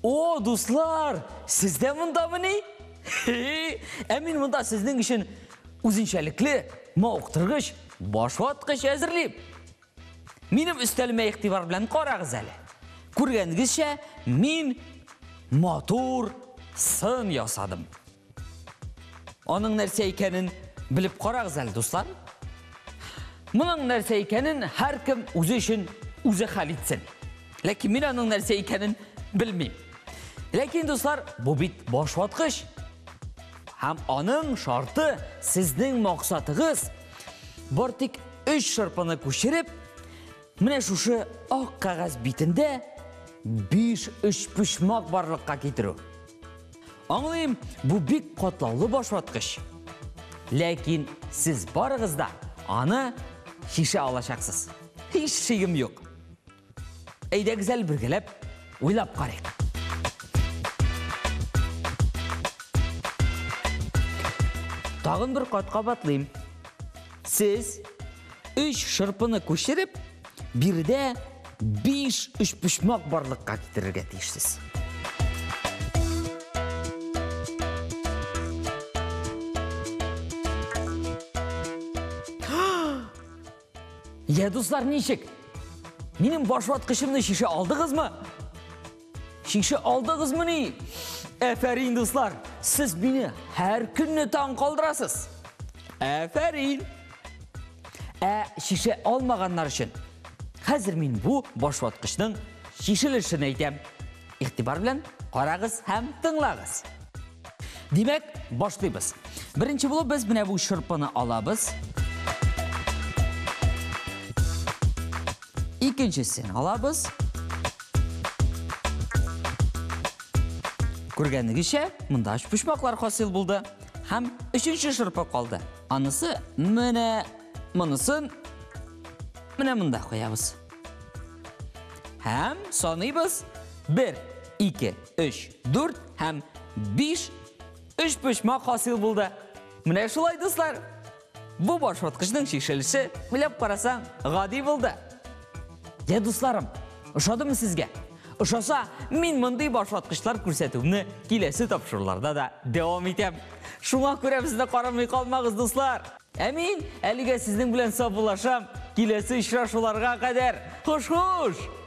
О, дуслар, сез дә мондамыни? Ә мин монда сезнең өчен үзенчәлекле, мавыктыргыч башваткыч әзерлим. Минем өстәлемә игътибар белән карагыз әле. Күргәнегезчә, мин матур сын ясадым. Аның нәрсә икәнен белеп карагыз әле, дуслар. Моның нәрсә икәнен һәркем үзе өчен үзе хәл итсен. Ләкин мин аның нәрсә икәнен белмим. Ләкин, дуслар, бу бит башваткыч. Һәм аның шарты сезнең максатыгыз бар тик өч шырпыны күчереп, менә шушы ак кәгазь битендә 5 өчпочмак барлыкка китерү. Аңлыйм, бу бик катлаулы башваткыч. Ләкин сез барыгыз да аны чишә алачаксыз. Һич шигем юк. Әйдәгез әле бергәләп уйлап карыйк. Тагын бер кат кабатлыйм. Сез өч шырпыны күчереп, биредә 5 өчпочмак барлыкка китерергә тиешсез. Я, дуслар, ничек? Минем башваткычымны шешә алдыгызмы? Шешә алдыгызмыни? Әфәрин, дуслар! Сез мине һәр көнне таң калдырасыз. Әфәрин! Ә шешә алмаганнар өчен хәзер мин бу башваткычның шешелешен әйтәм. Игътибар белән карагыз һәм тыңлагыз. Димәк, башлыйбыз. Беренче булып без менә бу шырпыны алабыз. Икенчесен алабыз. Күргәнегезчә, монда өчпочмаклар хасил булды. Һәм өченче шырпы калды. Анысы менә монысын менә монда куябыз. Һәм саныйбыз. 1, 2, 3, 4 һәм 5 өчпочмак хасил булды. Менә шулай, дуслар. Бу башваткычның чишелеше, уйлап карасаң, гади булды. Я, дусларым, ошадымы сезгә? Ошаса, мин мондый башваткычлар күрсәтүемне киләсе тапшыруларда да дәвам итәм. Шуңа күрә безне карамый калмагыз, дуслар. Ә мин әлегә сезнең белән саубуллашам. Киләсе очрашуларга кадәр. Хуш-хуш!